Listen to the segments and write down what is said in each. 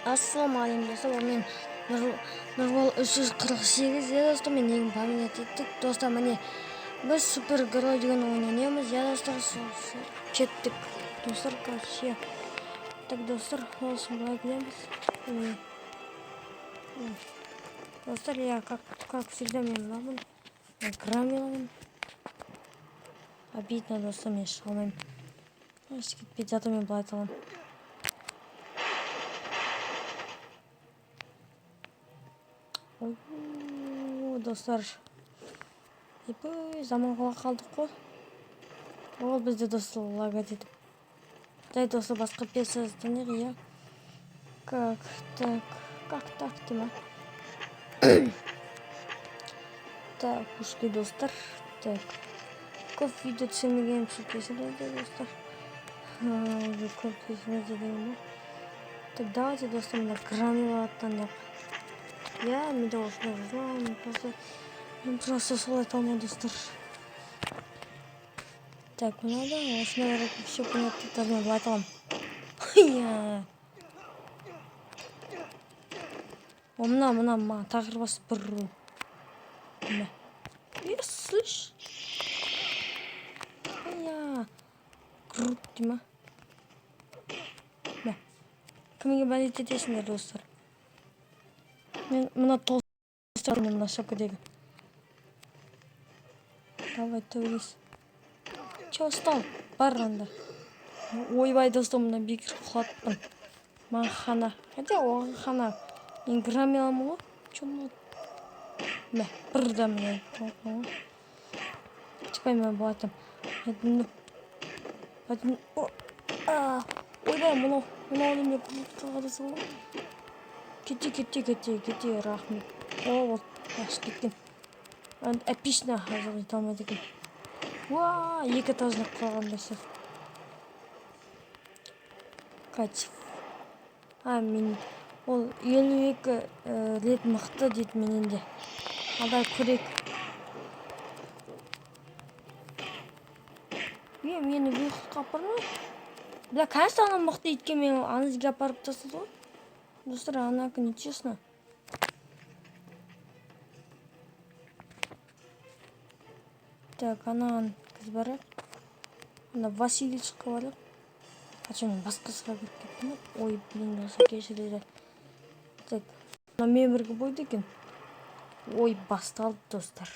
Ассалаумағалейкум, достар! Мен Нұрбол 348, иә, достар. Мен негін поменять еттік, достар. Міне, біз супергерой деген ойын ойнаймыз, иә, достар. Кеттік, достар. Короче, так, достар, осы былай кіреміз. Міне. Достар, я как всегда мен мынамын, мен громиламын. Обидно, достар, мен шыға алмаймын. Еш кетпейді, зато мен былай айта аламын. Ой, достар, епей заманға қалдық қой. Ол бізде, достар, лагать етіп. Жай, достар, басқа персонаждан, иә. Как так, как так дей ма? Так, ушки, достар. Так, көп видео түсірмегенім үшін кешіріңіздер, достар. Уже көп кешіріңіздер деген ғой. Так, давайте, достар, мына громила таңдайық. Иә, менде осындай жазылған, просто мен просто солай айта алмаймын, достар. Так, мынада осындай бар, все понятно. Даже мен былай айта аламын, иә. О, мына маған тағы басып бір ұру. Мә. Е, слышь, иә, Грут дей ма? Мә, кімге болеть етесіңдер, достар? Мен мына толстый, мына шапкадегі. Давай, төбелес. Че стал? Бар анда. Ойбай, достар, мына бекер құлатыппын. Маған хана, хотя оған хана, мен громиламын ғой. Че мынау? Мә, бір да, міне ғой. Типа мен былай айтамын. Ойбай, мынау неме, Грутқа қарасың ғой. Кете, кете, кете, кете, рахмет. О, ол ашып кеткен. Эпично қазір ете алмайды екен. Уа, екі этажына құлаған, достар. Катя, а мен ол 52 рет мықты дейді менен де. Алда көрейік. Е, мені выходқа апармай. Бля, конечно, ана мықты итке мен ана жерге апарып тастады ғой, достар. Анакі нечестно. Так, анаған біз барайық, ана Васильевичқа барайық. Хотя мен басқасыға кіріп кеттім ғой. Ой, блин, достар, кешіріңіздер. Так, мына менімен бірге бойды екен. Ой, басталды, достар.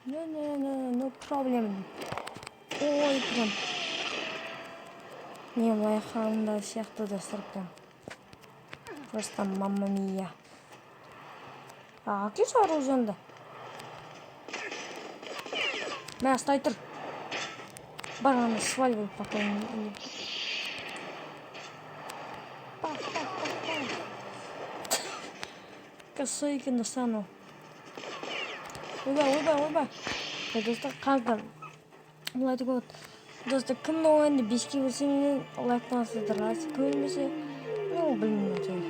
No, no, no, no problem. Ой, прям не лайхандар сияқты, достар, прям просто мамма мия. А әкелші оружиеңді. Мә, ұстай тұр. Бар, ана, сваливай, пока не. Пах, пах, пах, пах. Косой екен, достар, анау. Ойбай, ойбай, ойбай. Ой, достар, қазір былай айтуға болады. Достар, кім мына ойынды 5-ке бөлсе, менен лайк басыңыздар. Ал кім өлмесе, ну, білмеймін әйтеуір.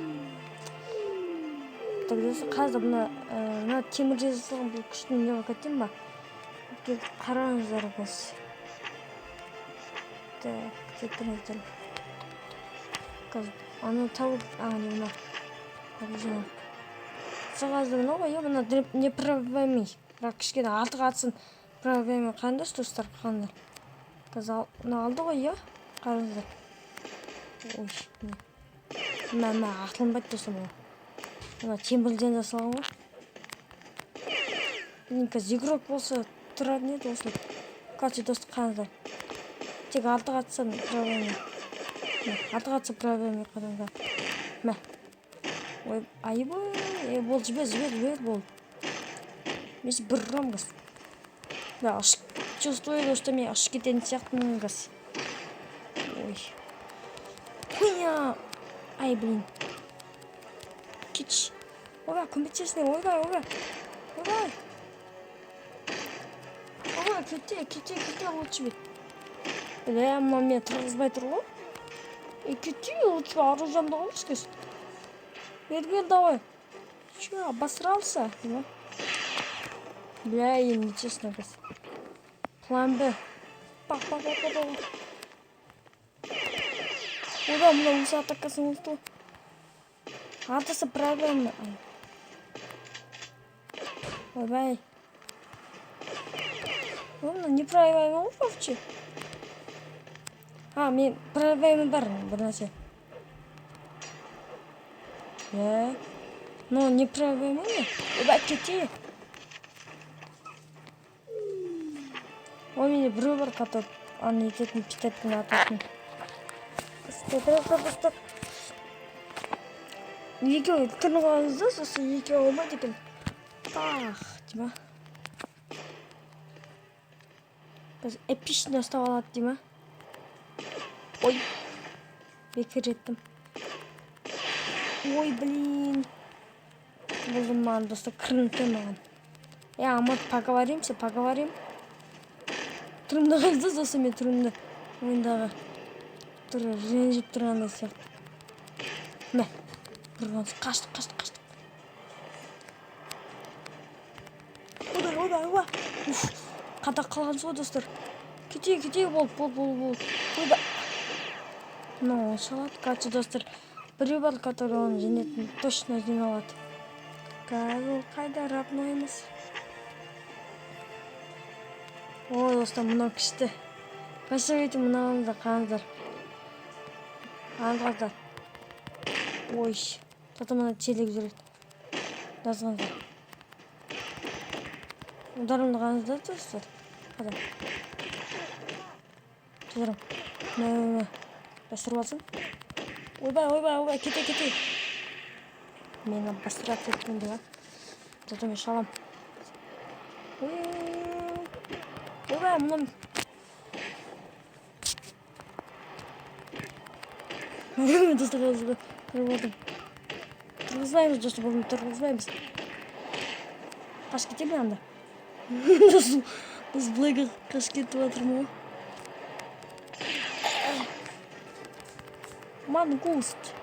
Так, достар, қазір мына темірден жасалған бұл күшті не кетемін ба? Келіп қараңыздар қазір. Так, күте тұрыңыздар. Қазір аны тауып, а, не, мына оружие. Қазір мынау ғой, иә, мына непробиваемый. Бірақ кішкене артық атсын, пробиваемый. Қараңдаршы, достар, қараңдар. Қазір мына алды ғой, иә? Қараңыздар. Ой, міне. Мә, мә, атылынбайды, достар, мынау. Мына темірден жасалған ғой. Блин, қазір игрок болса тұратын еді осылай. Короче, достар, қараңыздар. Тек артық атса пробиваемый. Мә, артық атса пробиваемый, қараңыздар. Мә. Ой, айбай, е, болды, жібер, жібер, жібер, болды. Мен бір ұрам қазір. Да, чувствую, достар, мен ұшып кететін сияқтымын қазір. Ой. Хуйня. Ай, блин. Кетші. Ойбай, көмектесіңдер, ойбай, ойбай. Ойбай. Ойбай, кете, кете, кете, лучше бет. Бля, мына мені тұрғызбай тұр ғой. Е, кете, лучше оружиемді алшы қазір. Бері давай. Че, обосрался? Да? Бля, я нечестно қазір. План Б. Пах, пах, пах, пах, пах. Ойбай, мына өз атакасын ұмытты ғой. Атасы проблема. Ойбай. Ой, мына неправильно ғой вообще. А, мен проблема бар бір нәрсе. Иә. Ну, не проблема не? Ойбай, кетейік. Ой, менде біреу бар, который аны ететін, питательный ататын. Стоп. Екеуі түрін қоямыз да, сосын екеуі болмайды екен. Пах, дей ма? Біз эпично ұстап алады дей ма? Ой, бекер еттім. Ой, блин. Болды маған, достар, кірінті маған. Я, Амат, поговоримся, поговорим. Түрімді қараңыздар, достар, мен түрімді ойындағы түрі ренжіп тұрғандай сияқты. Мә, бұрған қаштық, қаштық, қаштық. Ойбай, ойбай, ойбай. Уф, қадақ қалғансыз ғой, достар. Кетейік, кетейік, болды, болды, болды, болды. Ойбай. Мынау шалады, короче, достар. Біреу бар, который оны жеңетін, точно жеңе алады. Қазір ол қайда, родной емес. Ой, достар, мынау күшті. Посмотрите, мынаны да қараңыздар. Қараңыздар. Ой, зато мына телек жүреді. Жазғандар. Ударымды қараңыздар, достар. Қара. Тұзырым. Мә, мә, мә. Бастырып алсын. Ойбай, ойбай, ойбай, кете, кете. Мені бастырады еттім деп, а. Зато мен шалам. Ой, ойбай, мына достар, тұрып алдым. Тұрғызбаймыз, достар, бұны тұрғызбаймыз. Қашып кетемін анда. Достар, біз былайға қашып кетіп жатырмын ғой. Мангуст.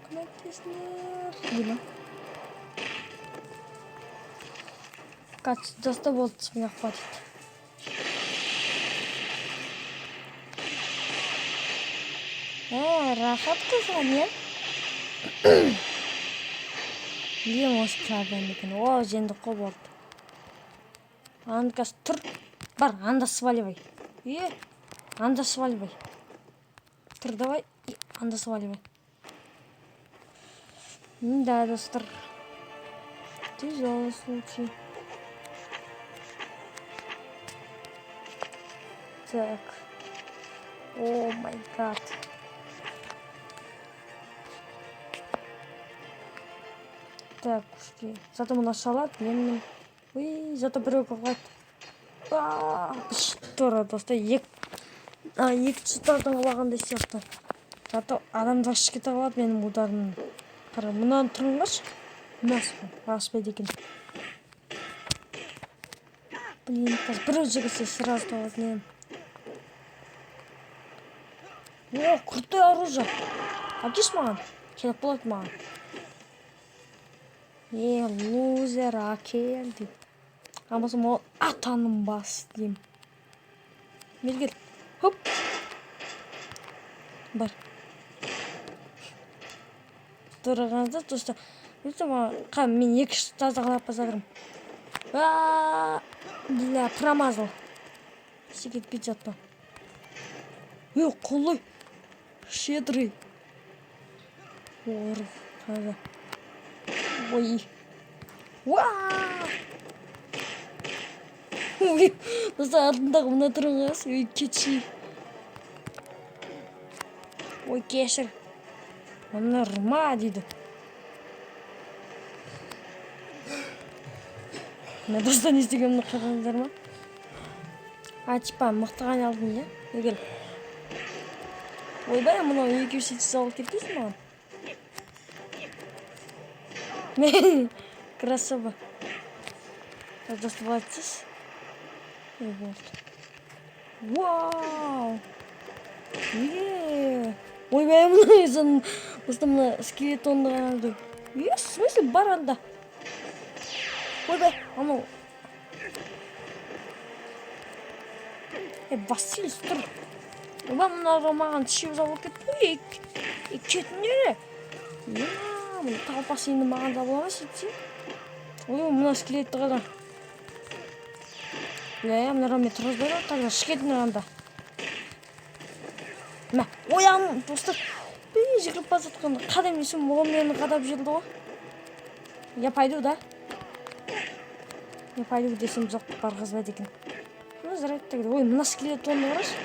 Көмектесіңдер. Дей ма? Короче, достар, болды, с меня хватит. Рахат қызған, иә? Білемін осы проблема екен. О, жеңдік қой, болды. Анда қазір тұр. Бар, анда сваливай. Е, анда сваливай. Тұр, давай. И, анда сваливай. Да, достар. Тяжелый случай. Так. Oh my god. Так, ушки. Зато мына шалады, мен. Ой, зато біреу қорғайды. Тура, достар, екі екі құлағандай сияқты. Зато адамдар ішке кете қалады менің ударымнан. Қара, мынаны тұрыңдаршы. Мына ашпайды екен. Блин, қазір біреу жүгірсе сразу табатын едім. О, крутое оружие. Әкеш маған. Керек болады маған. Е, лузер, әкел деп. Амасам ол атаның басы деймін. Бері кел. Хоп. Бар. Тұрғанда, достар, видите, маған мен екі таза қалап жатырмын. Бля, промазал. Істе кетпей жатпа. Е, қалай? Щедрый. Ор, қайда? Ой. Уа! Ой, достар, артындағы мына тұрған. Ой, кетші. Ой, кешір. Мына ұрма дейді. Мына достар не істегенімді қарадыңыздар ма? А, типа, мықтыға айналдым, иә? Егер. Ойбай, мынау екеуі сөйтіп салып кетпейсің маған. Красава. Так, достар, былай айтсайшы. Ой, болды. Вау! Е! Ойбай, мына достар, мына скелетонды қараңыздар. Е, в смысле бар анда? Ойбай, анау. Е, Василий, тұр. Ойбай, мыналар маған тишіп жабылып кетті ғой. Ей, кетіңдер. Е, мына талпас енді маған жабыла ма сөйтсе? Ой, мына скелетті қара. Бля, мына мен тұрғызбайды ғой, тогда шығып кетіңдер анда. Мә, ой, достар, жүгіріп бара жатқанда қадам десем, ол мені қадап жіберді ғой. Я пойду, да? Я пойду десем, жоқ, барғызбайды екен. Ну, жарайды тогда. Ой, мына скелет, оны қарашы.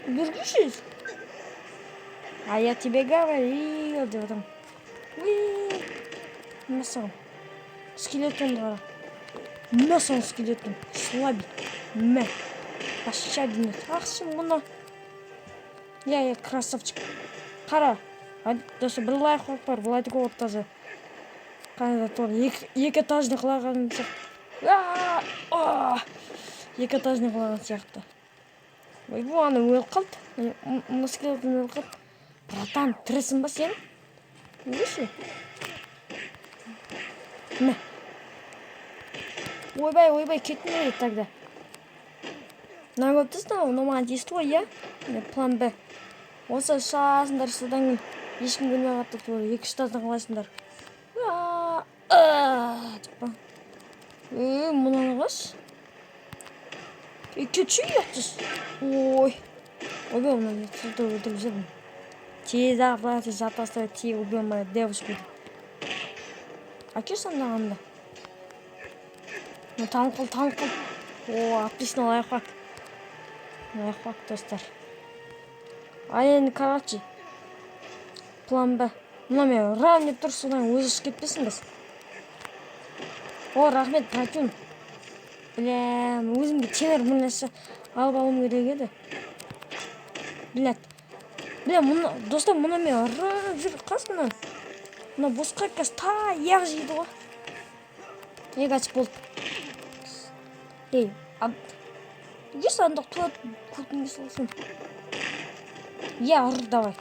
Бергішіз. А я тебе говорил, деп отырмын. Уи. Мә саған. Скелетонды қара. Мә саған скелетон. Слабый. Мә. Пощады нет. Ах, сен мұны. Я, я, красавчик. Қара. Достар, бір лайк қойып бар, былай да болады таза. Қара, тура екі этажный құлаған сияқты. Екі этажный құлаған сияқты. Ойбу, ана өліп қалды. Мына скелетон өліп қалды. Братан, тірісің ба сен? Өлші. Мә. Ойбай, ойбай, кетіңдер тогда. Мына көріп тұрсың ба? Мынау маған тиісті ғой, иә? Міне, план Б. Осы шашасыңдар, содан кейін ешкім көрмей қалады, тура екі этаждан қалайсыңдар. Деп па. Е, мынаны қарашы. Е, кетші, ұятсыз. Ой. Ойбай, мына ұятсызды өлтіріп жібердім. Тез ақ давайте жатасың, тез убил мою девушку. Әкеші анда анда. Ну, танып қал, танып қал. О, отлично, лайфхак. Лайфхак, достар. А енді, короче, план Б. Мына мен ұрам деп тұр, содан өзі шығып кетпесін біз. О, рахмет, братюн. Бля, өзімге темір бір нәрсе алып алуым керек еді. Блядь. Бля, мұны, достар, мұны мен ұрып жүр, қас мына. Мына босқа қазір таяқ жейді ғой. Ей, қайтып болды. Ей, неге сандық туады, көтіңе салсын. Я, ұр, давай.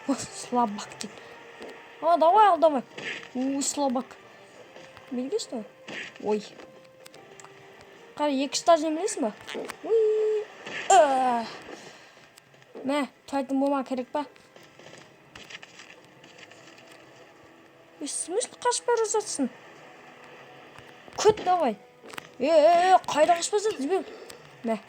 О, слабак дейді. А, давай, ал, давай. Ой, слабак. Білгеш давай. Ой. Қара, екі этажный білесің ба? Ой. Мә, туайтын болма керек па? Ей, в смысле қашып бара жатсың? Күт, давай. Е, е, е, қайда қашып бара жатсың? Жібер. Мә.